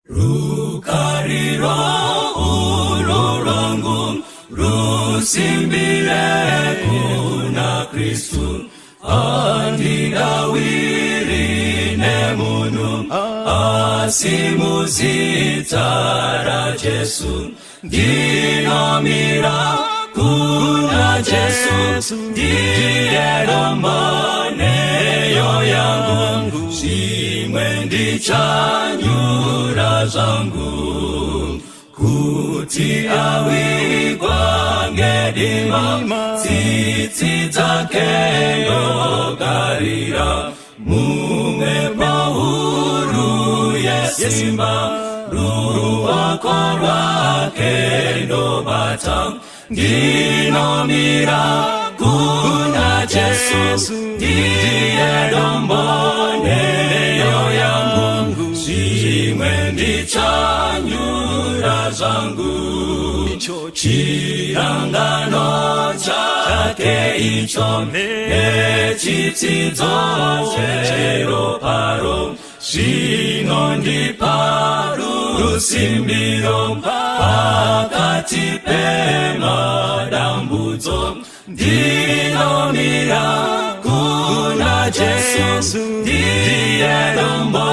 Rukariro urwo rwangu rusimbire kuna Kristu, handidawiri nemunhu, asi muzita raJesu. Ndinomira kuna Jesu, ndiye dombo nheyo yangu, zvimwe ndichanyura zvangu. Kuti avigwa ngedima, tsitsi dzake ndogarira, mumhepo huru yesimba, ruoko rwake ndobata. Ndinomira kuna Jesu, ndiye dombo nheyo yangu, zvimwe ndichanyura zvangu. Chirangano chake icho nechitsidzo cheroparo zvinondipa rusimbiro pakati pemadambudzo. Ndinomira kuna Jesu, ndiye dombo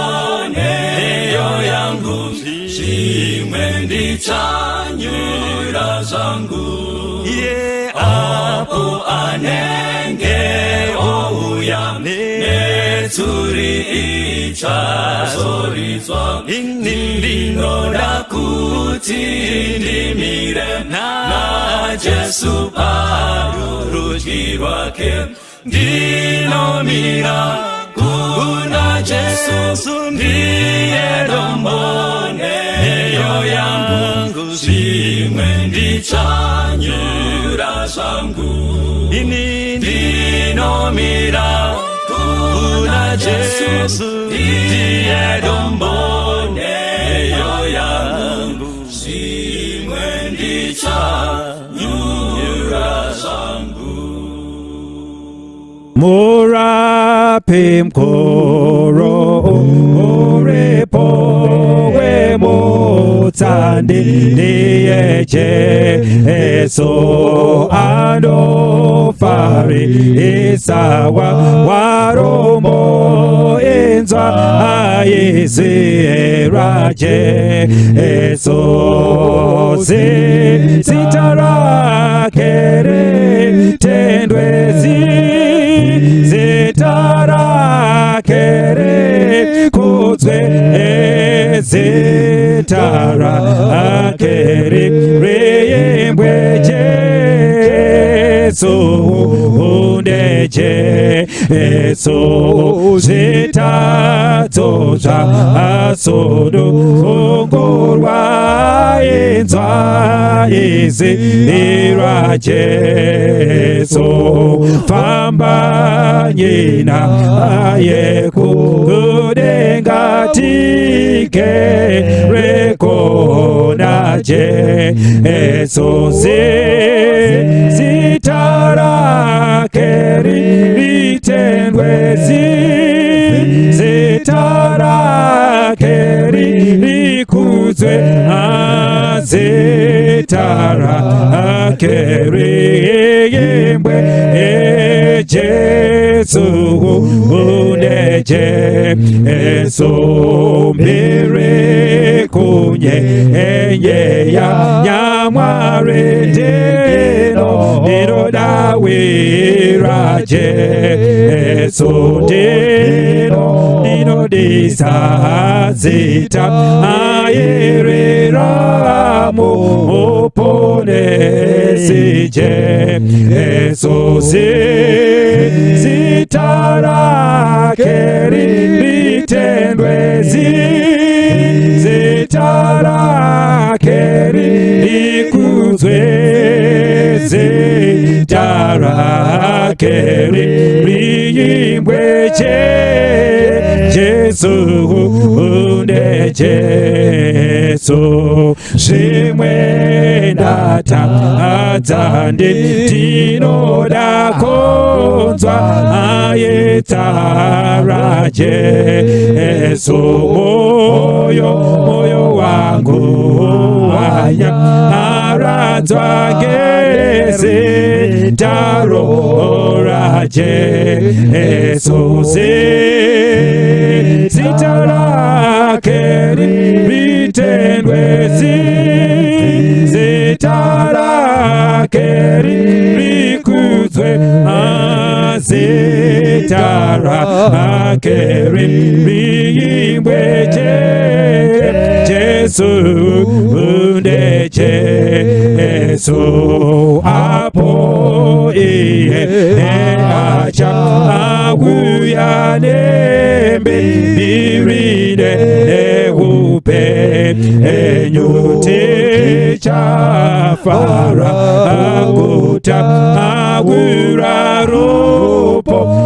nheyo yangu, zvimwe ndichanyura zvangu. Apo anenge ouya, netsuri ichazoridzwa, ndinoda kuti ndimire naJesu parurudyi rwake. Ndinomira kuna Jesu, ndiye dombo nheyo yangu, zvimwe ndichanyura zvangu. Ndinomira kuna Jesu, ndiye dombo nheyo yangu, zvimwe ndichanyura zvangu. Murapi mukuru uripo wemutsandi, ndiye Jesu, anofarisa warombo, inzwa izwi raJesu. Zita rake ritendwe, zita rake rikudzwe, zita rake riimbwe. Jesu unde Jesu, zvitadzo zvasunungurwa, inzwa izwi raJesu. Famba naye kudenga, tigere kona Jesu. Zita rake ritendwe, zita rake rikudzwe, zita rake riimbwe. Jesu une Jesu, mbiri kunye enyeya nyamwari, ndino ndinodawira Jesu, ndino ndinodisa zita airiramu muponesi Jesu. Zita rake ritendwe, zita rake rikudzwe, zita rake riimbwe. Jesu unde Jesu, zvimwe ndatadza. Ndinofadza ndinoda kunzwa aitaura Jesu. Moyo, moyo wangu wanyaradzwa ngezita ra Jesu. Zita rake ritendwe, zita rake rikudzwe, zita rake riimbwe. Jesu ndeJesu. Apo iye achauya nembiri neupenyu, tichafara kutakura ruponeso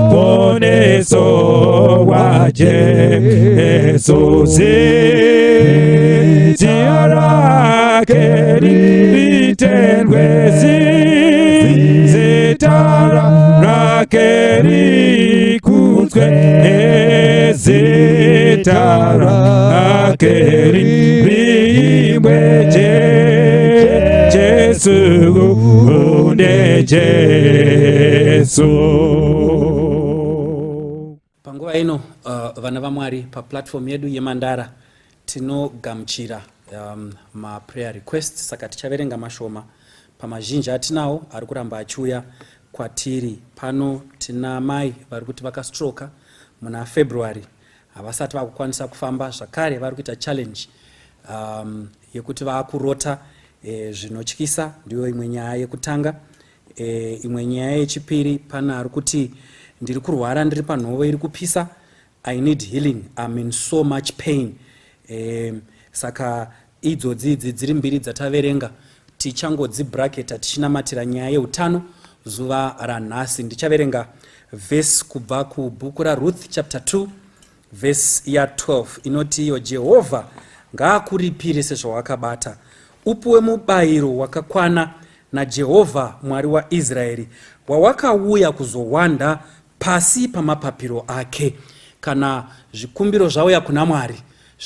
rwaJesu. Zita rake ritendwe, zita rake rikudzwe, zita rake riimbwe. Jesu ndeJesu. Panguva ino, vana vaMwari, paplatform yedu yeMandara tinogamuchira maprayer requests, saka tichaverenga mashoma pamazhinji atinawo ari kuramba achiuya kwatiri pano. Tina mai vari kuti vakastroka muna February, havasati vakukwanisa kufamba zvakare. Vari kuita challenge yekuti vaakurota zvinotyisa. Ndiyo imwe nyaya yekutanga. Imwe nyaya yechipiri, pana ari kuti, "Ndiri kurwara, ndiri panhovo iri kupisa. I need healing, I'm in so much pain." Saka idzodzi idzi dziri mbiri dzataverenga, tichangodzibraketa tichinamatira nyaya yeutano zuva ranhasi. Ndichaverenga vhesi kubva kubhuku raRuth, chapter 2, vhesi ya12, inoti iyo, "Jehovha ngaakuripire sezvawakabata, upiwe mubayiro wakakwana naJehovha Mwari waIsraeri, wawakauya kuzowanda pasi pamapapiro ake." Kana zvikumbiro zvauya kuna Mwari,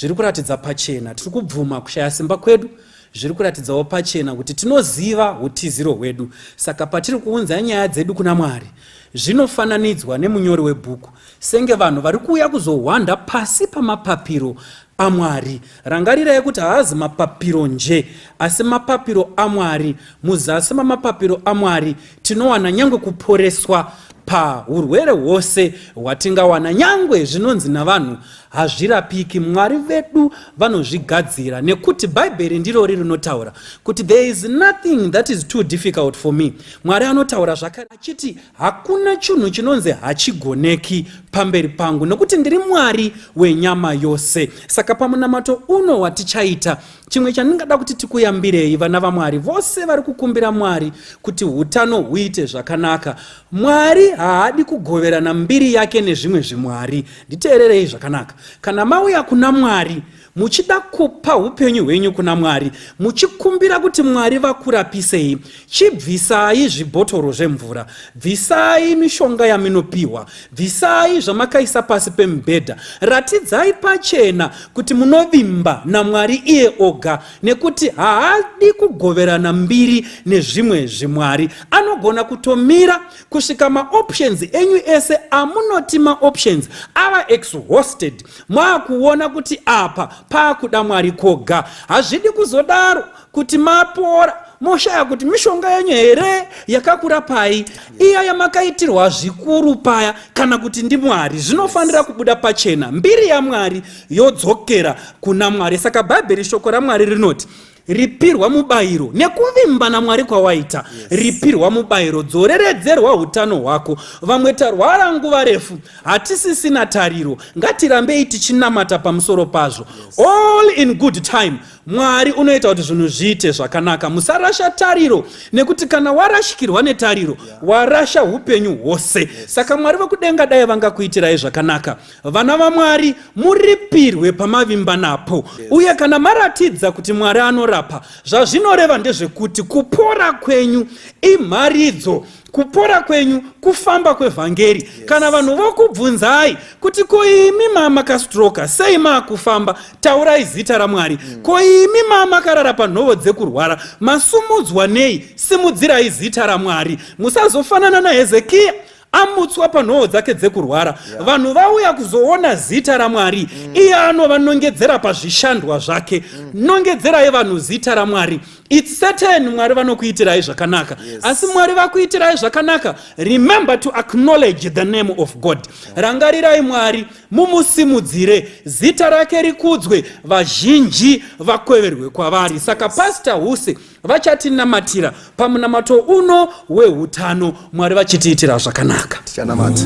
zviri kuratidza pachena tiri kubvuma kushaya simba kwedu, zviri kuratidzawo pachena kuti tinoziva utiziro hwedu. Saka patiri kuunza nyaya dzedu kuna Mwari, zvinofananidzwa nemunyori webhuku senge vanhu vari kuuya kuzohwanda pasi pamapapiro aMwari. Rangarirai kuti haazi mapapiro nje, asi mapapiro aMwari. Muzasi mamapapiro aMwari tinowana nyangwe kuporeswa paurwere hwose hwatingawana. Nyangwe zvinonzi navanhu hazvirapiki, Mwari vedu vanozvigadzira, nekuti Bhaibheri ndirori rinotaura kuti, "There is nothing that is too difficult for me." Mwari anotaura zvakare achiti, "Hakuna chinhu chinonzi hachigoneki pamberi pangu, nekuti ndiri Mwari wenyama yose." Saka pamunamato uno watichaita, chimwe chandingada kuti tikuyambirei, vana vaMwari vose vari kukumbira Mwari kuti utano huite zvakanaka, Mwari haadi kugoverana mbiri yake nezvimwe zvimwari. Nditeererei zvakanaka. Kana mauya kuna Mwari muchida kupa upenyu hwenyu kuna Mwari, muchikumbira kuti Mwari vakurapisei, chibvisai zvibhotoro zvemvura, bvisai mishonga yamunopiwa, bvisai zvamakaisa pasi pemubhedha. Ratidzai pachena kuti munovimba naMwari iye oga, nekuti haadi kugoverana mbiri nezvimwe zvimwari. Anogona kutomira kusvika maoptions enyu ese amunoti maoptions ava exhausted, maakuona kuti apa paakuda Mwari koga. Hazvidi kuzodaro kuti mapora, moshaya kuti mishonga yenyu here yakakurapai, iya yamakaitirwa zvikuru paya, kana kuti ndiMwari. Zvinofanira kubuda pachena, mbiri yaMwari yodzokera kuna Mwari. Saka Bhaibheri, shoko raMwari rinoti, "Ripirwa mubayiro nekuvimba naMwari kwawaita." Ripirwa mubayiro, dzoreredzerwa utano hwako. Vamwe tarwara nguva refu, hatisisina tariro. Ngatirambei tichinamata pamusoro pazvo. All in good time. Mwari unoita kuti zvinhu zviite zvakanaka. Musarasha tariro, nekuti kana warashikirwa netariro, warasha upenyu hwose. Saka Mwari vekudenga dai vangakuitirai zvakanaka. Vana vaMwari, muripirwe pamavimba napo. Uye kana maratidza kuti Mwari anorapa, zvazvinoreva ndezvekuti kupora kwenyu imharidzo, kupora kwenyu kufamba kwevhangeri. Kana vanhu vokubvunzai kuti ko imi mamakastroka sei maakufamba, taurai zita raMwari. Ko imi mamakarara panhovo dzekurwara masumudzwa nei, simudzirai zita raMwari. Musazofanana naHezekiya amutswa panhovo dzake dzekurwara. Vanhu vauya kuzoona zita raMwari, iye anovanongedzera pazvishandwa zvake. Nongedzerai vanhu zita raMwari. It's certain Mwari vanokuitirai zvakanaka. Asi Mwari vakuitirai zvakanaka, remember to acknowledge the name of God. Rangarirai Mwari, mumusimudzire, zita rake rikudzwe, vazhinji vakweverwe kwavari. Saka Pastor Huse vachatinamatira pamunamato uno wehutano, Mwari vachitiitira zvakanaka. Tichanamata.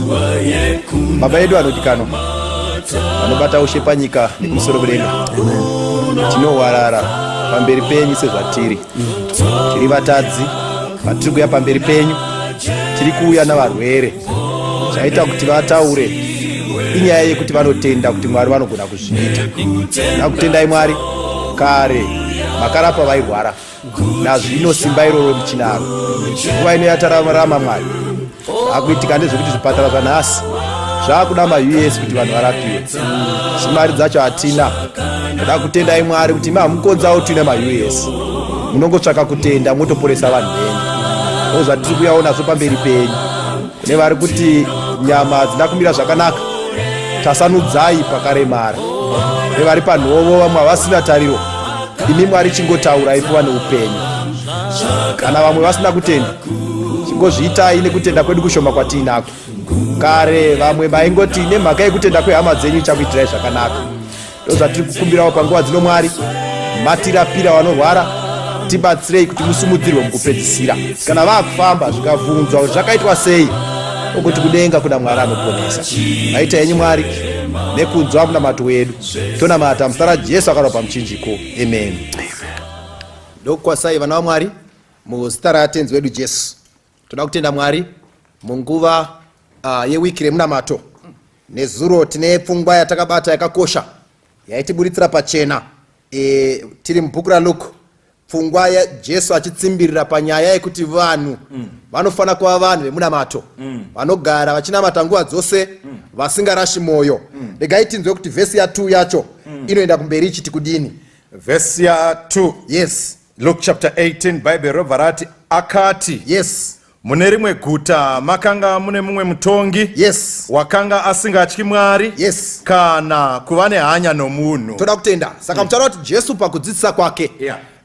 Baba edu anodikanwa, vanobata ushe panyika nekumusoro kudenga, tinohwarara pamberi penyu sezvatiri. Tiri vatadzi, patiri kuuya pamberi penyu, tiri kuuya navarwere. Zvaita kuti vataure inyaya yekuti vanotenda kuti Mwari vanogona kuzviita. Nakutendai Mwari, kare makarapa vairwara, nazvino simba iroro muchinaro. Nguva ino yatararama Mwari, akuitika ndezvekuti zvipatara zvanhasi zvakuda maUS kuti vanhu varapiwe, asi mari dzacho hatina. Toda kutendai Mwari kuti imi hamukonzawo tiine maUS, munongotsvaka kutenda motoporesa vanhu venyu. Ndo zvatiri kuyawo nazvo pamberi penyu. Kune vari kuti nyama hadzina kumira zvakanaka, tasanudzai pakaremara. Nevari panhovo, vamwe havasina tariro, imi Mwari chingotaurai puva neupenyu. Kana vamwe vasina kutenda, chingozviitai nekutenda kwedu kushoma kwatiinako. Kare vamwe vaingoti nemhaka yekutenda kwehama dzenyu ichakuitirai zvakanaka. Ndozvatiri kukumbirawo panguva dzino Mwari, matirapira vanorwara, tibatsirei kuti musumudzirwe mukupedzisira. Kana vaakufamba zvikabvunzwa kuti zvakaitwa sei, okuti kudenga kuna Mwari anoponesa. Maita henyu Mwari nekunzwa munamato wedu. Tonamata muzita raJesu akarwa pamuchinjiko. Amen. Ndokukwasai vana vaMwari muzita raTenzi wedu Jesu. Toda kutenda Mwari munguva yewiki remunamato. Nezuro tine pfungwa yatakabata yakakosha yaitiburitsira pachena tiri mubhuku raLuke, pfungwa yaJesu achitsimbirira panyaya yekuti vanhu vanofanira kuva vanhu vemunamato, vanogara vachinamata nguva dzose, vasingarashi mwoyo. Regai tinzwe kuti vhesi ya2 yacho inoenda kumberi ichiti kudini. Vhesi ya2. Yes. Luke chapter 18, Bhaibheri robva rati, akati, Mune rimwe guta makanga mune mumwe mutongi wakanga asingatyi Mwari kana kuva nehanya nomunhu. Toda kutenda. Saka muchaona kuti Jesu pakudzidzisa kwake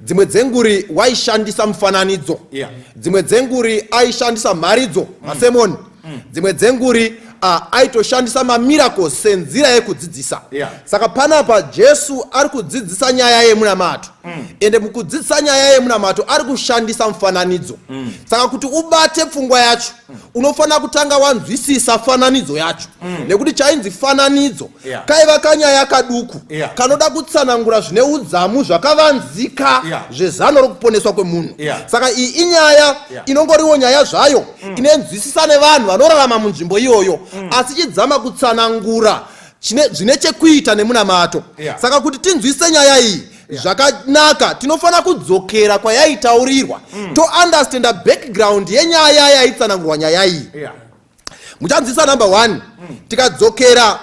dzimwe dzenguri waishandisa mufananidzo, dzimwe dzenguri aishandisa mharidzo, masemoni, dzimwe dzenguri aitoshandisa mamiracles senzira yekudzidzisa. Saka panapa Jesu ari kudzidzisa nyaya yemunamato, ende mukudzidzisa nyaya yemunamato ari kushandisa mufananidzo. Saka kuti ubate pfungwa yacho, unofanira kutanga wanzwisisa fananidzo yacho, nekuti chainzi fananidzo kaiva kanyaya kaduku kanoda kutsanangura zvine udzamu zvakavanzika zvezano rokuponeswa kwemunhu. Saka iyi inyaya inongoriwo nyaya zvayo inenzwisisa nevanhu vanorarama munzvimbo iyoyo, asi chidzama kutsanangura zvine chekuita nemunamato. Saka kuti tinzwise nyaya iyi zvakanaka, tinofanira kudzokera kwayaitaurirwa, tounderstanda background yenyaya yaitsanangurwa nyaya iyi. Muchanzwisa number 1, tikadzokera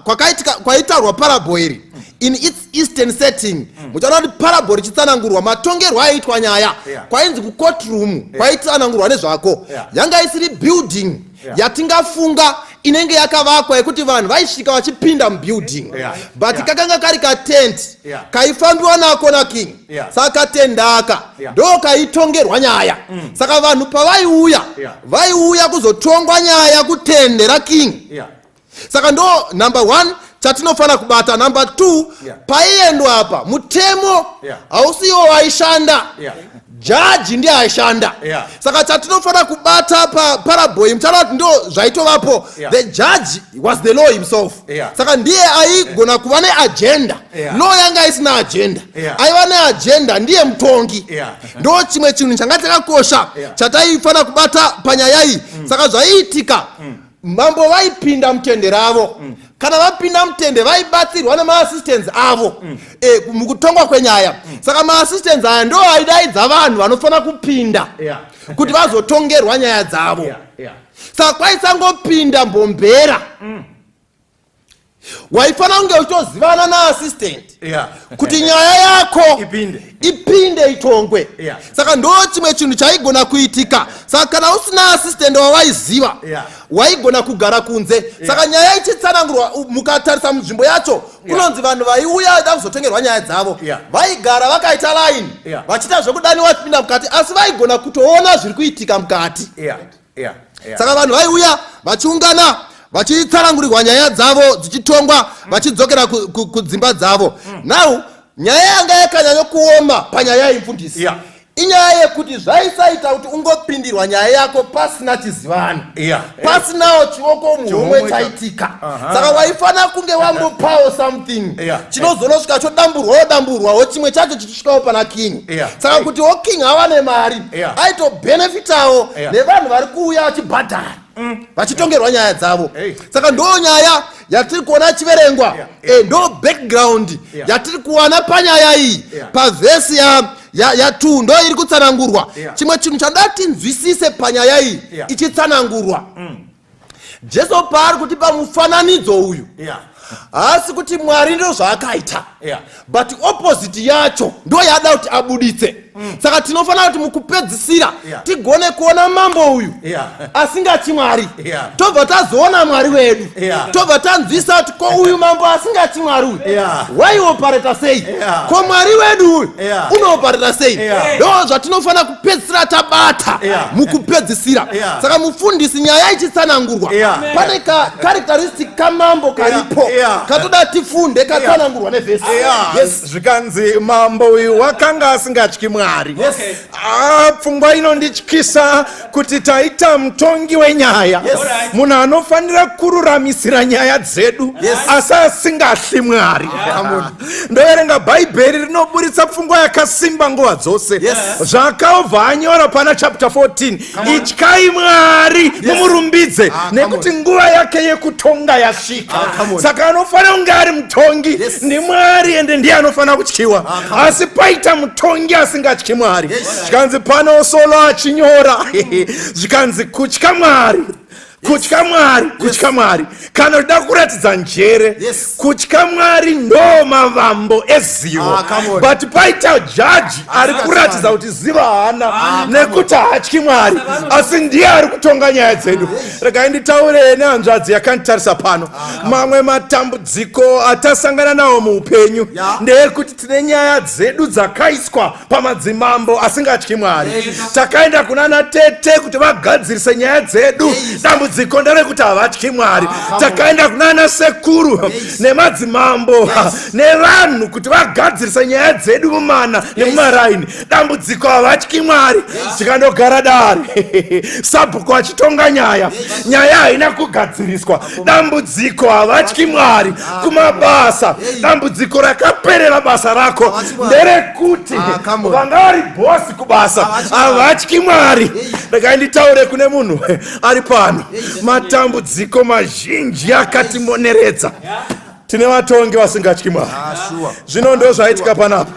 kwakaitika kwaitaurwa parable iri in its eastern setting, muchaona kuti parable richitsanangurwa matongerwo aiitwa nyaya kwainzi kucourtroom, kwaitsanangurwa nezvako. Yanga isiri building yatingafunga inenge yakavakwa yekuti vanhu vaisvika vachipinda mubuilding, but kakanga kari katent kaifambiwa nako naking. Saka katendaka ndo kaitongerwa nyaya. Saka vanhu pavaiuya, vaiuya kuzotongwa nyaya kutende raking. Saka ndo number 1. chatinofanira kubata. Number 2, paiendwa apa mutemo hausiwo waishanda, jaji ndiye aishanda. Saka chatinofanira kubata paparable iyi, muchaona kuti ndo zvaitovapo. The judge was the law himself. Saka ndiye aigona kuva neagenda. Law yanga isina agenda. Aiva neagenda ndiye mutongi. Ndo chimwe chinhu changa chakakosha chataifanira kubata panyaya iyi. Saka zvaiitika, mambo vaipinda mutende ravo. Kana vapinda mutende, vaibatsirwa nemaassistants avo mukutongwa kwenyaya. Saka maassistants aya ndo aidaidza vanhu vanofanira kupinda kuti vazotongerwa nyaya dzavo. Saka kwaisangopinda mbombera. Waifanira kunge uchitozivana naassistant kuti nyaya yako Ipinde. Ipinde itongwe. Saka ndo chimwe chinhu chaigona kuitika. Saka kana usina assistant wawaiziva, waigona kugara kunze. Saka nyaya ichitsanangurwa, mukatarisa munzvimbo yacho, kunonzi vanhu vaiuya da kuzotongerwa nyaya dzavo vaigara vakaita line, vachiita zvekudaniwa vachipinda mukati, asi vaigona kutoona zviri kuitika mukati. Saka vanhu vaiuya vachiungana, vachitsanangurirwa nyaya dzavo, dzichitongwa, vachidzokera kudzimba dzavo. Now nyaya yanga yakanyanya kuoma panyaya yemufundisi inyaya yekuti zvaisaita kuti ungopindirwa nyaya yako pasina chizivano, pasinawo chioko muhomwe Chihomwe chaitika. Saka waifanira kunge wambopawo something chinozonosvika chodamburwawo damburwawo, chimwe chacho chichisvikawo pana king. Saka kuti wo king awane mari, aitobhenefitawo nevanhu vari kuuya vachibhadhara, vachitongerwa nyaya dzavo. Hey. Saka ndo nyaya yatiri kuona chiverengwa. Ndo background yatiri kuwana panyaya iyi. Pavhesi ya 2 ndo iri kutsanangurwa. Chimwe chinhu chada tinzwisise panyaya iyi ichitsanangurwa, Jesu paari kutipa mufananidzo uyu, haasi kuti Mwari ndo zvaakaita, but opposite yacho ndo yaada kuti abuditse. Saka tinofanira kuti mukupedzisira tigone kuona mambo uyu asingatyi Mwari, tobva tazoona Mwari wedu, tobva tanzwisa kuti ko uyu mambo asingatyi Mwari uyu waiopareta sei? Ko Mwari wedu uyu unoopareta sei? Ndo zvatinofanira kupedzisira tabata mukupedzisira. Saka mufundisi, nyaya ichitsanangurwa, pane ka characteristic kamambo karipo katoda tifunde, katsanangurwa nevhesi. Yes. Zvikanzi mambo uyu wakanga asingatyi Mwari. Ah, pfungwa inondityisa kuti taita mutongi wenyaya, munhu anofanira kururamisira nyaya dzedu, asi asingatyi Mwari. Ndoverenga Bhaibheri, rinoburitsa pfungwa yakasimba nguva dzose. Zvakabva anyora pana chapter 14, ityai Mwari, mumurumbidze, Ah, come nekuti nguva yake yekutonga yasvika. Ah, come on. Saka anofanira kunge ari mutongi ndiMwari, ende ndiye anofanira kutyiwa. Come on. Asi paita mutongi asingatyi Mwari. Zvikanzi pano solo achinyora, zvikanzi kutya Mwari, kutya Mwari, kutya Mwari, kana uchida kuratidza njere, kutya Mwari ndo mavambo ezivo. Ah, come on. But paita jaji ari kuratidza kuti ziva haana, nekuti haatyi Mwari, asi ndiye ari kutonga nyaya dzedu. Regai nditaure nehanzvadzi yakanditarisa pano. Mamwe matambudziko atasangana nawo muupenyu ndeyekuti tine nyaya dzedu dzakaiswa pamadzimambo asingatyi Mwari. Takaenda kuna natete kuti vagadzirise nyaya dzedu. Dambudziko nderekuti havatyi Mwari. Takaenda kuna nasekuru nemadzimambo nevanhu kuti vagadzirise nyaya dzedu mumana nemumaraini. Dambudziko, havatyi Mwari. Tikandogara dare, sabhuku achitonga nyaya, nyaya haina kugadziriswa. Dambudziko, havatyi Mwari. Kumabasa, dambudziko rakaperera basa rako nderekuti Ah, come on. vanga vari bhosi kubasa havatyi Mwari. Regai nditaure kune munhu ari pano. Matambudziko mazhinji akatimoneredza, tine vatongi vasingatyi Mwari. Zvino ndo zvaitika panapa.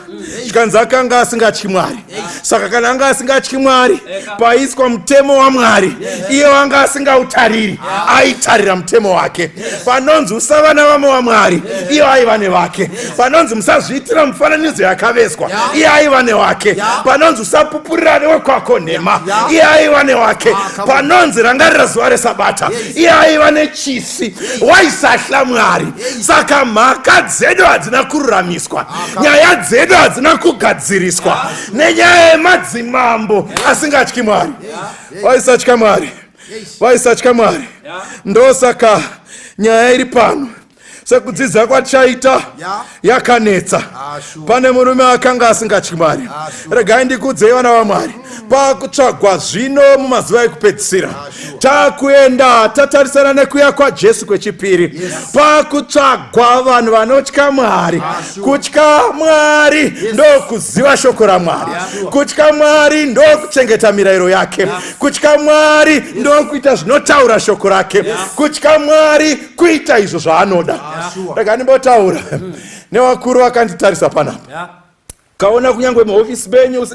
Zvikanzi akanga asingatyi Mwari. Saka kana anga asingatyi Mwari, paiswa mutemo waMwari, iye wanga asingautariri, aitarira mutemo wake. Panonzi usava navamwe waMwari, iye aiva nevake. Panonzi musazviitira mufananidzo yakavezwa, iye aiva newake. Panonzi usapupurira newekwako nhema, iye aiva newake. Panonzi rangarira zuva resabata, iye aiva nechisi. Waisahla Mwari. Saka mhaka dzedu hadzina kururamiswa, nyaya dzedu hadzina kugadziriswa nenyaya yemadzimambo asingatyi Mwari. Vaisatya Mwari, vaisatya Mwari. Ndosaka nyaya iri pano. Sekudzidza kwatichaita, yakanetsa. Pane murume akanga asingatyi Mwari. Regai ndikudzei, vana vaMwari, pakutsvagwa zvino mumazuva ekupedzisira, takuenda tatarisana nekuya kwaJesu kwechipiri, pakutsvagwa vanhu vanotya Mwari. Kutya Mwari ndokuziva shoko raMwari. Kutya Mwari ndokuchengeta mirayiro yake. Kutya Mwari ndokuita zvinotaura shoko rake. Kutya Mwari kuita izvo zvaanoda. Rega ndimbotaura nevakuru vakanditarisa panapa. Kaona kunyange muhofisi menyu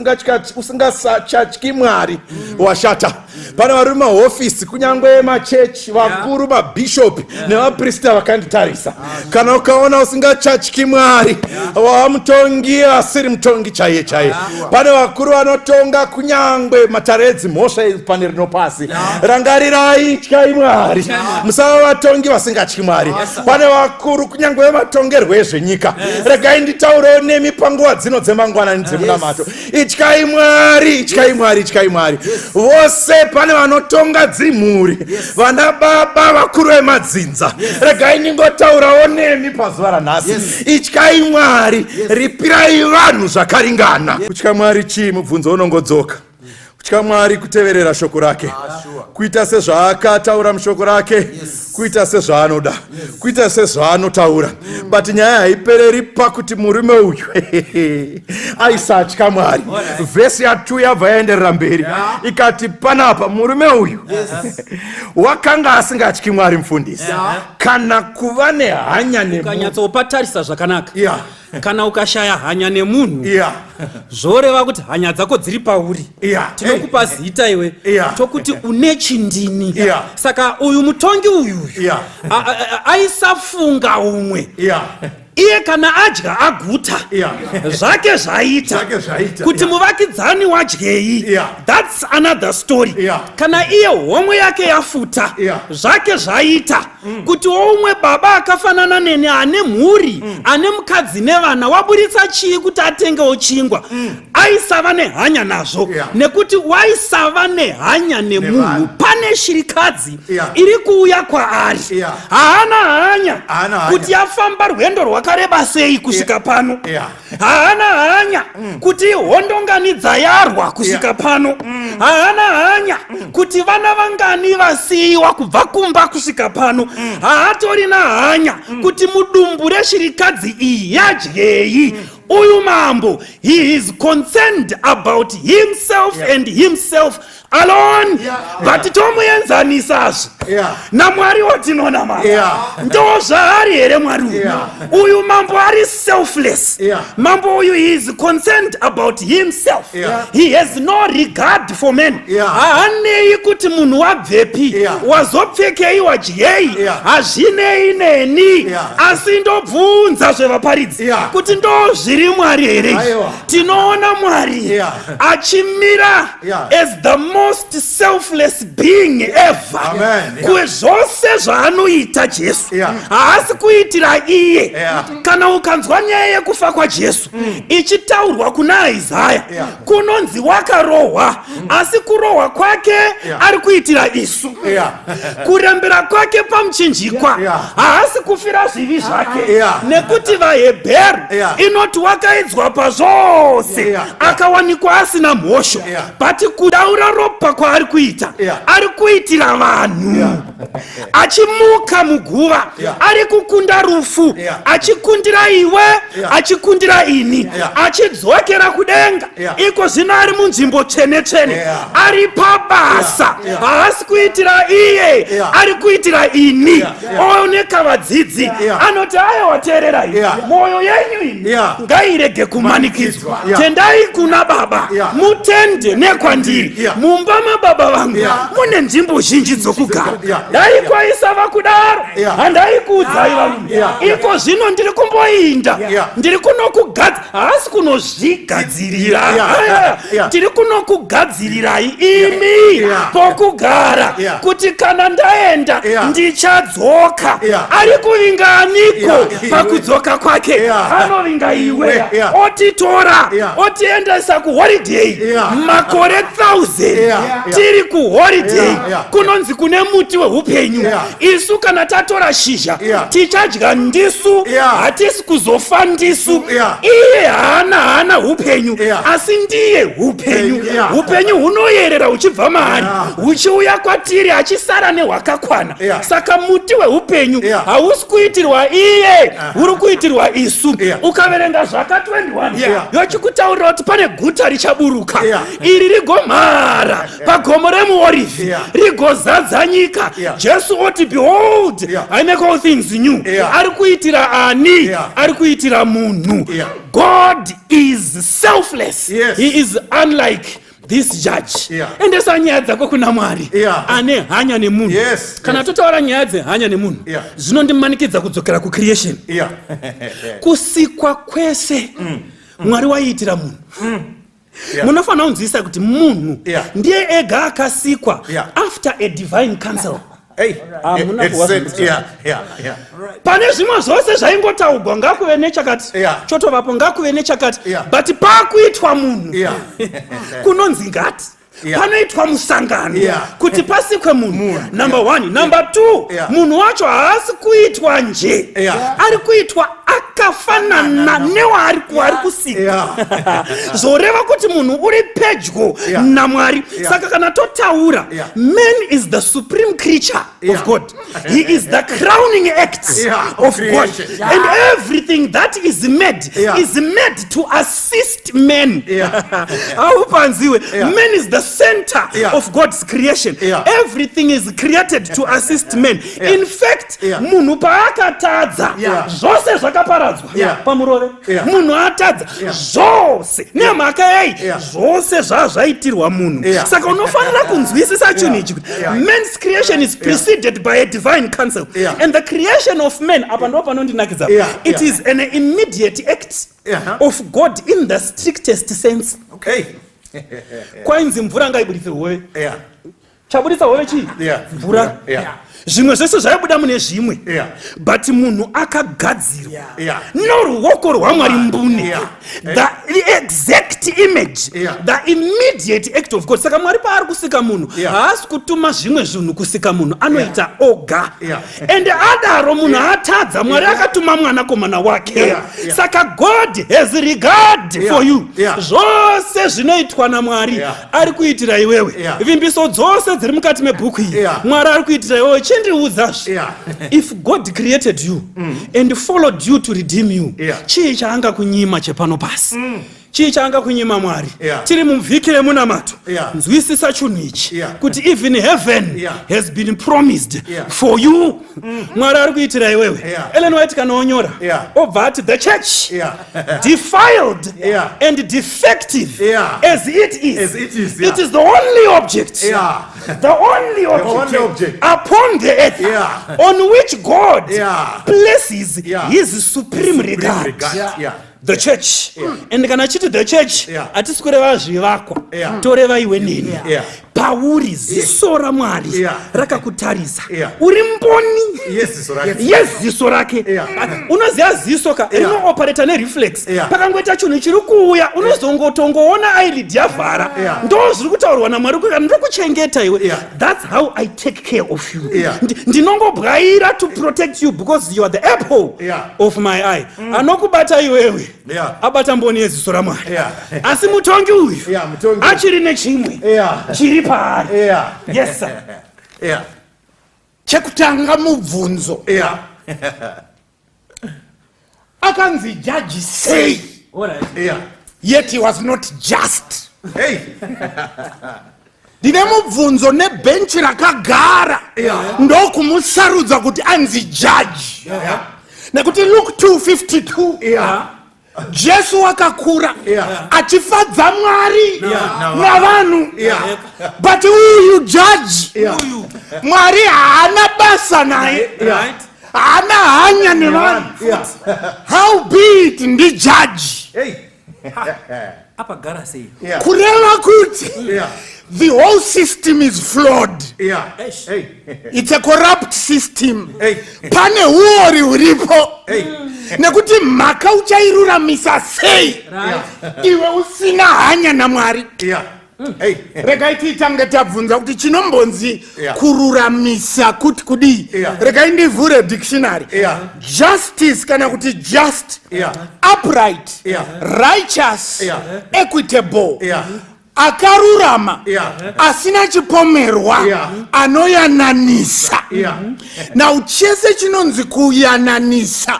usingasachatyi Mwari, washata. Pane vari mumahofisi, kunyange machechi, vakuru, mabhishopi nevaprista vakanditarisa, kana ukaona usingachatyi Mwari, wava mutongi asiri mutongi chaiye chaiye. Pane vakuru vanotonga kunyange matare edzimhosva pane rino pasi. Rangarirai, tyai Mwari, musava vatongi vasingatyi Mwari. Pane vakuru kunyange vematongerwo ezvenyika, regai nditaurewo nemi panguva dzino dzemangwanani dzemunamato. Ityai Mwari, ityai Mwari, ityai Mwari vose. Pane vanotonga dzimhuri, vana baba vakuru vemadzinza, regai ndingotaurawo nemi pazuva ranhasi. Ityai Mwari, ripirai vanhu zvakaringana. Kutya Mwari chii? Mubvunzo unongodzoka. Kutya Mwari kuteverera shoko rake, kuita sezvaakataura mushoko rake, kuita sezvaanoda, kuita sezvaanotaura. But nyaya haipereri pakuti murume uyu aisatya Mwari. Vhesi ya2 yabva yaenderera mberi ikati panapa murume uyu wakanga asingatyi Mwari, mufundisi, kana kuva nehanya nemunhu. Ukanyatsopatarisa zvakanaka, kana ukashaya hanya nemunhu, zvoreva kuti hanya dzako dziri pauri. Tinokupa zita iwe, tokuti une chindini. Saka uyu mutongi uyuyu aisafunga umwe. Iye kana adya aguta, zvake zvaita. Zvake zvaita. Kuti muvakidzani wadyei, that's another story. Kana iye homwe yake yafuta, zvake zvaita. Kuti woumwe baba akafanana neni, ane mhuri, ane mukadzi nevana, waburitsa chii kuti atengewo chingwa, aisava nehanya nazvo. Nekuti waisava nehanya nemunhu. Nevanhu. Pane shirikadzi iri kuuya kwaari, haana hanya Haana hanya. kuti yafamba rwendo rwakareba sei kusvika pano. Haana hanya kuti hondo ngani dzayarwa kusvika pano. Haana hanya kuti vana vangani vasiyiwa kubva kumba kusvika pano. Haatorina hanya kuti mudumbu reshirikadzi iyi yadyei. Uyu mambo, he is concerned about himself and himself alone. But tomuenzanisazve naMwari watinonamata. Ndo zvaari here Mwari uyu? Uyu mambo ari selfless. Mambo uyu, he is concerned about himself. He has no regard for men. Haanei kuti munhu wabvepi, wazopfekei, wadyei. Hazvinei neni. Asi ndobvunza zvevaparidzi kuti ndo zviri Mwari here izvi? Aiwa. Tinoona Mwari achimira as the most selfless being ever. Amen. Kwezvose zvaanoita Jesu, haasi kuitira iye. Kana ukanzwa nyaya yekufa kwaJesu ichitaurwa kuna Isaya, kunonzi wakarohwa, asi kurohwa kwake ari kuitira isu. Kurembera kwake pamuchinjikwa, haasi kufira zvivi zvake, nekuti vaHebheru inoti wakaidzwa pazvose, akawanikwa asina mhosho. But kudaura ropa kwaari kuita, ari kuitira vanhu. Achimuka muguva, ari kukunda rufu, achikundira iwe, achikundira ini, achidzokera kudenga. Iko zvino ari munzvimbo tsvene tsvene, ari pabasa. Haasi kuitira iye, ari kuitira ini. Ooneka vadzidzi, anoti, "Aiwa, teererai, mwoyo yenyu imi ngairege kumanikidzwa. Tendai kuna Baba, mutende nekwandiri. Mumba mababa vangu mune nzvimbo zhinji dzokugara. Dai kwaisava kudaro, handaikuudzai, varume. Iko zvino ndiri kumboinda, ndiri kunokugadzi." Haasi kunozvigadzirira. Tiri kunokugadzirirai imi pokugara. kugara Yeah. kuti kana ndaenda Yeah. ndichadzoka Yeah. ari kuvinga aniko Yeah. pakudzoka kwake Yeah. anovinga iwe Yeah. otitora Yeah. otiendesa kuholiday Yeah. makore 1000 Yeah. Yeah. tiri kuholiday Yeah. Yeah. kunonzi kune muti weupenyu Yeah. isu kana tatora shizha Yeah. tichadya ndisu Yeah. hatisi kuzofa ndisu Yeah. iye haana haana upenyu Yeah. asi ndiye upenyu Yeah. upenyu hunoyerera huchibva maari Yeah. huchiuya kwatiri achisara nehwakakwana Yeah. saka muti weupenyu Yeah. hausi kuitirwa iye huri kuitirwa isu Yeah. ukaverenga zvaka 21 Yeah. yochikutaurira kuti pane guta richaburuka Yeah. iri rigomhara pagomo remuorivhi Yeah. rigozadza nyika Yeah. jesu oti behold Yeah. i make all things new Yeah. ari kuitira ani Yeah. ari kuitira munhu Yeah. god is selfless Yes. he is unlike this judge Yeah. endesa nyaya dzako kuna mwari Yeah. ane hanya nemunhu Yes, kana yes. totaura nyaya dzehanya nemunhu Yeah. zvinondimanikidza kudzokera kucreation Yeah. kusikwa kwese mwari waiitira munhu Yeah. munofanira kunzwisisa kuti munhu Yeah. ndiye ega akasikwa Yeah. after a divine council Hey. Hamuna It's kuwa said, zvinotaura. yeah, yeah, yeah. pane zvimwe zvose zvaingotaugwa ngakuve nechakati Yeah. chotovapo ngakuve nechakati Yeah. but pakuitwa munhu Yeah. kunonzi ngati Yeah. panoitwa musangano Yeah. kuti pasikwe munhu number one number two Yeah. munhu wacho haasi kuitwa nje Yeah. ari kuitwa akafanana newaari kuari kusika Yeah. zvoreva kuti munhu uri pedyo Yeah. namwari Yeah. saka kana totaura Yeah. man is the supreme creature Yeah. of god he is the crowning act Yeah, of of god creation. and everything that is made Yeah. is made to assist men Yeah. aupanziwe Yeah. man is the center Yeah. of god's creation Yeah. everything is created to assist men in fact Yeah. munhu paakatadza Yeah. zvose zvakaparadzwa Yeah. pamurove Yeah. munhu atadza Yeah. zvose nemhaka yei Yeah. zvose zvazvaitirwa munhu Yeah. saka unofanira kunzwisisa chinhu ichi kuti Yeah. man's creation is preceded by a divine council Yeah. and the creation of man apa ndo panondinakidza Yeah. it Yeah. is an immediate act Yeah. of god in the strictest sense Okay. kwainzi mvura ngaiburitse hove Yeah. chaburitsa hove chii Yeah. mvura Yeah. zvimwe zvese zvaibuda mune zvimwe Yeah. but munhu akagadzirwa Yeah. noruoko rwamwari mbune Yeah. the exact image Yeah. the immediate act of god saka mwari paari kusika munhu Yeah. haasi kutuma zvimwe zvinhu kusika munhu anoita oga Yeah. and adaro munhu atadza mwari akatuma mwanakomana wake Yeah. Yeah. saka god has regard Yeah. for you Yeah. zvose zvinoitwa namwari Yeah. ari kuitira iwewe Yeah. vimbiso dzose dziri mukati mebhuku iyi Yeah. mwari ari kuitira iwewe chindiudzazve Yeah. if god created you and followed you to redeem you Yeah. chii chaanga kunyima chepano pasi chii chaanga kunyima mwari Yeah. tiri muvhiki remunamato Yeah. nzwisisa chinhu ichi Yeah. kuti even heaven Yeah. has been promised Yeah. for you mwari ari kuitira iwewe Yeah. ellen white kana onyora Yeah. obva ati the church Yeah. defiled Yeah. and defective Yeah. as it is As it is, yeah. it is the only object Yeah. the only object, only object. upon the earth Yeah. on which god Yeah. places Yeah. his supreme regard, Regard. Yeah. the church and kana achiti the church Yeah. hatisi kureva zvivakwa Yeah. toreva iwe neni Yeah. pauri ziso ramwari Yeah. rakakutarisa Yeah. uri mboni Yes, ziso rake. yeziso rake Yeah. unoziva ziso ka Yeah. rinooperata nereflex Yeah. pakangoita chinhu chiri kuuya unozongotongoona eyelid yavhara Yeah. ndo zviri kutaurwa namwari kuti ndinokuchengeta iwe Yeah. that's how i take care of you Yeah. Ndinongobwaira to protect you because you are the apple Yeah. of my eye anokubata iwewe Yeah. abata mboni yeziso ramwari Yeah. asi mutongi uyu Yeah, mutongi. achiri nechimwe Yeah. chiri paari Yeah. yes sir Yeah. Chekutanga mubvunzo. Yeah. Akanzi jaji sei? All right. Yeah. Yet he was not just. Hey. Ndine mubvunzo nebhenchi rakagara Yeah. ndokumusarudza kuti anzi jaji. Yeah. Nekuti Luke 2:52 Yeah. Jesu wakakura Yeah. achifadza Mwari Yeah. navanhu. Yeah. But uyu jaji Yeah. Mwari haana basa naye. Yeah. Haana hanya nevanhu. Yeah. How be it ndijaji. Hey. Apa gara sei Yeah. Kureva kuti Yeah. The whole system is flawed. Yeah. Hey. It's a corrupt system. Hey. Pane huori huripo. Hey. Nekuti mhaka uchairuramisa sei iwe usina hanya naMwari. Yeah. Hey. Regai tiitange tabvunza kuti chinombonzi kururamisa kuti kudii. Regai ndivhure dictionary. Justice kana kuti just, upright, righteous, equitable, akarurama, asina chipomerwa, anoyananisa. Now chese chinonzi kuyananisa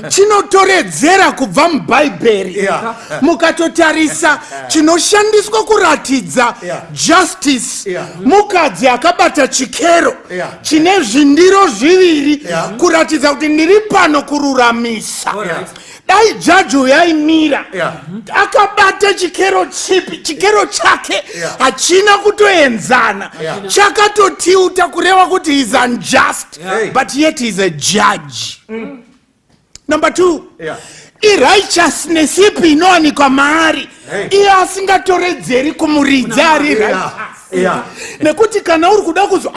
chinotoredzera kubva muBhaibheri. Mukatotarisa chinoshandiswa kuratidza justice, mukadzi akabata chikero chine zvindiro zviviri kuratidza kuti ndiri pano kururamisa. Dai jaji uyu aimira akabata chikero chipi, chikero chake hachina kutoenzana, chakatotiuta, kureva kuti is unjust. But yet is a judge. Number two, irighteousness ipi inowanikwa maari iye asingatoredzeri kumuridzi ari righteous? Nekuti kana uri kuda kuzwa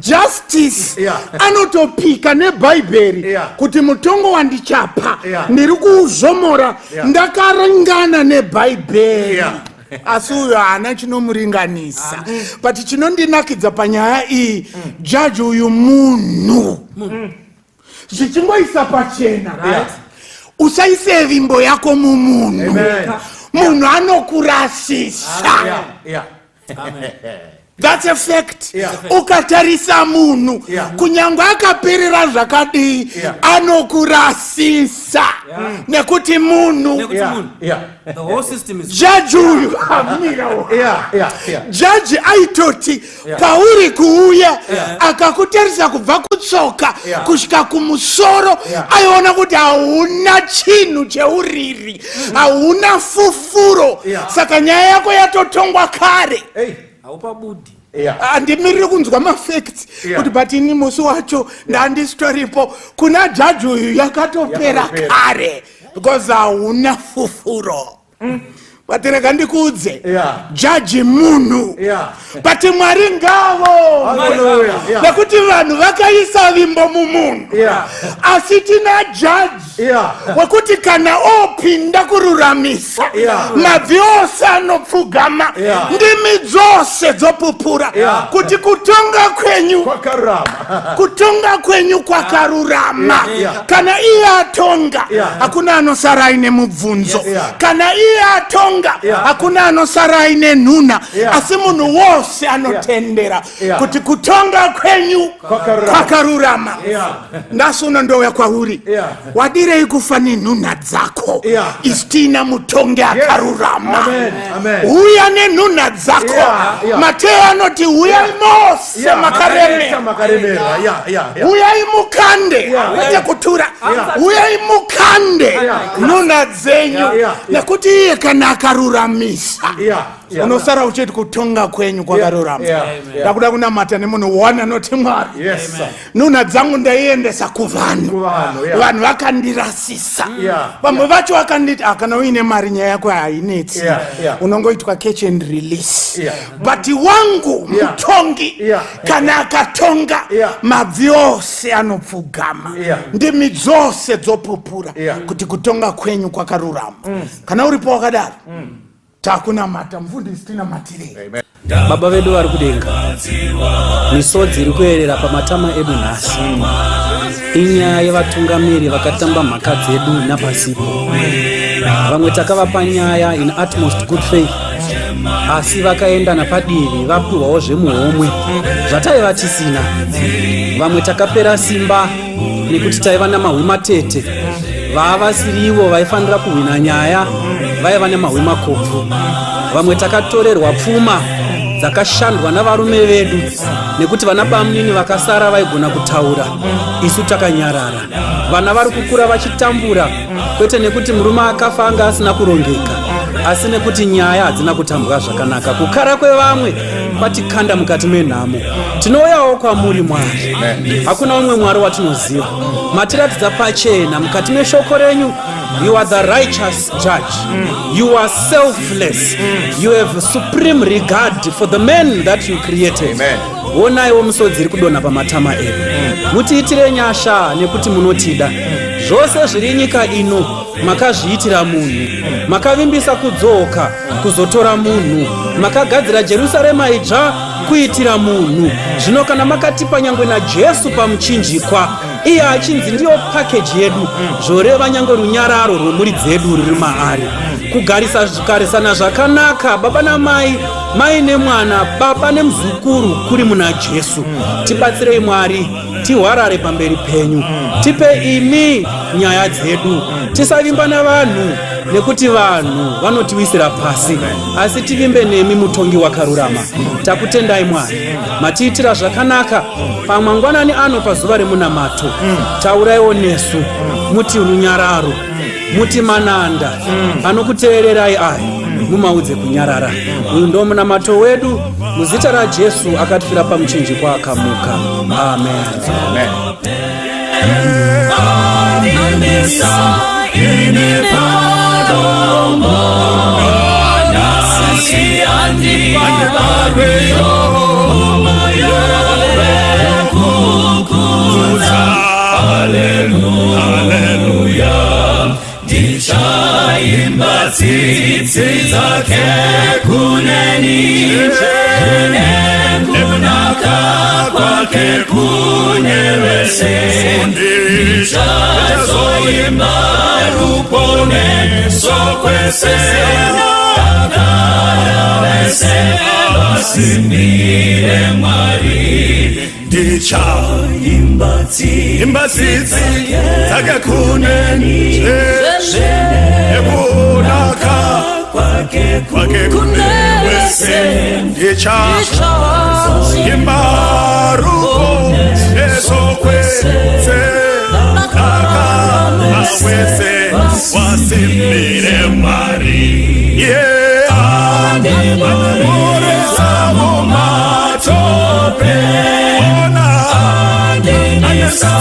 justice, anotopika neBhaibheri kuti mutongo wandichapa ndiri kuuzvomora ndakaringana neBhaibheri. Asi uyo haana chinomuringanisa. But chinondinakidza panyaya iyi, jaji uyu munhu, zvichingoisa pachena, usaise vimbo yako mumunhu. Amen. Munhu anokurasisa. That's a fact. Ukatarisa munhu, kunyange akaperera zvakadii, anokurasisa nekuti munhu. Nekuti munhu. The whole system is Jaji uyu amira. Jaji aitoti pauri kuuya, akakutarisa kubva kutsoka kusvika kumusoro, aiona kuti hauna chinhu cheuriri, hauna fufuro. Saka nyaya yako yatotongwa kare. Hey. Haupabudi. Handimiriri kunzwa mafacts kuti, but ini musi wacho ndandisitoripo. Kuna jaji uyu yakatopera Yakatopera. kare because hauna fufuro. But rega ndikuudze, jaji munhu, but Mwari ngavo. Hallelujah. Nekuti vanhu vakaisa vimbo mumunhu, asi tina jaji wekuti kana opinda kururamisa, mabvi ose anopfugama, ndimi dzose dzopupura kuti kutonga kwenyu Kwakarurama. Kutonga kwenyu kwakarurama. Kana iye atonga, hakuna anosara aine mubvunzo. Kana iye atonga, hakuna anosara aine nhuna, asi munhu wose anotendera kuti kutonga kwenyu Kwakarurama. kwakarurama. Nhasi uno ndouya kwauri. Wadirei kufa nenhunha dzako isu tiina mutongi akarurama? Amen. Amen. Uya nenhunha dzako. Mateo anoti, "Uyai mose makaremera." Makaremera. Makaremera. Uyai mukande, kwete kutura. Uyai mukande nhunha dzenyu, nekuti iye kana akaruramisa, unosara uchiti kutonga kwenyu kwakarurama. Ndakuda kunamata nemunhu one anoti, "Mwari, Yes, sir. nhunha dzangu ndaiendesa kuvanhu, Kuvanhu, yeah. vanhu vakandirasisa." Vamwe vacho vakanditi, "Ah, kana uine mari nyaya yako hainetsi, unongoitwa catch and release." But wangu mutongi, kana akatonga, mabvi ose anopfugama, ndimi dzose dzopupura kuti kutonga kwenyu kwakarurama. Kana uripo wakadaro, takunamata. Mufundisi, tinamatirei. Baba vedu vari kudenga, misodzi iri kuyerera pamatama edu nhasi inyaya yevatungamiri vakatamba mhaka dzedu napasipo. Vamwe takavapa nyaya in utmost good faith, asi vakaenda napadivi vapiwawo zvemuhomwe zvataiva tisina. Vamwe takapera simba nekuti taiva namahwi matete, vaavasirivo vaifanira kuhwina nyaya vaiva nemahwi makobvu. Vamwe takatorerwa pfuma dzakashandwa navarume vedu nekuti vana bamunini vakasara vaigona kutaura, isu takanyarara. Vana vari kukura vachitambura, kwete nekuti murume akafa anga asina kurongeka. Asi nekuti nyaya hadzina kutambwa zvakanaka, kukara kwevamwe kwatikanda mukati menhamo. Tinouyawo kwamuri Mwari. Hakuna umwe Mwari watinoziva. Matiratidza pachena mukati meshoko renyu. You are the righteous judge. You are selfless. You have supreme regard for the man that you created. Amen. Onaiwo musodzi iri kudonha pamatama edu. Mutiitire nyasha nekuti munotida. Zvose zviri nyika ino makazviitira munhu. Makavimbisa kudzoka kuzotora munhu. Makagadzira Jerusarema idzva kuitira munhu. Zvino kana makatipa nyangwe naJesu pamuchinjikwa, iye achinzi ndiyo package yedu, zvoreva nyangwe runyararo rwemhuri dzedu ruri maari. Kugarisa kugarisana zvakanaka baba namai, mai nemwana, baba nemuzukuru kuri muna Jesu. Tibatsirei Mwari, tihwarare pamberi penyu. Tipe imi nyaya dzedu. Tisavimba navanhu nekuti vanhu vanotiwisira pasi, asi tivimbe nemi mutongi wakarurama. Takutendai Mwari, matiitira zvakanaka pamangwanani ano pazuva remunamato. Tauraiwo nesu, muti runyararo, muti mananda anokuteererai aya, mumaudze kunyarara. Uyu ndo munamato wedu muzita raJesu akatifira pamuchinjikwa akamuka. Amen. Amen. Ndichaimba tsitsi dzake kuneni nekunaka kwake kune vese. Ndichazoimba ruponeso kwese, vakara vese vasimbire Mwari. Ndichaimba tsitsi dzake kuneni nekunaka kwake kune vese. Ndichaimba ruponeso kwese, vakara wese wasimbire Mwari. Yeah, andiporesa mumatope, ona andimisa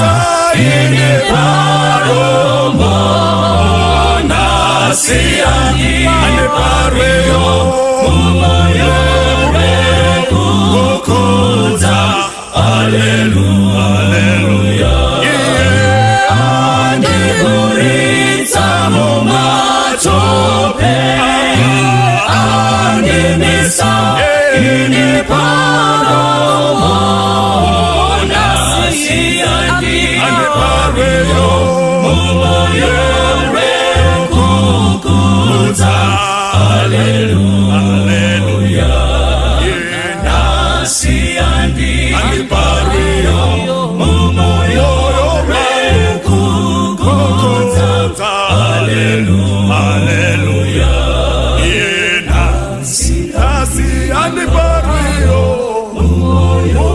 ini parombo, nhasi andiparweyo mumoyo wekukudza. Haleluya. Andiburitsa mumatope, andimisa ini parombo, nhasi andiparweyo mumoyo wekukudza. Haleluya. Nhasi andiparweyo mumoyo wekukudza. Haleluya. Nhasi andiparweyo mumoyo.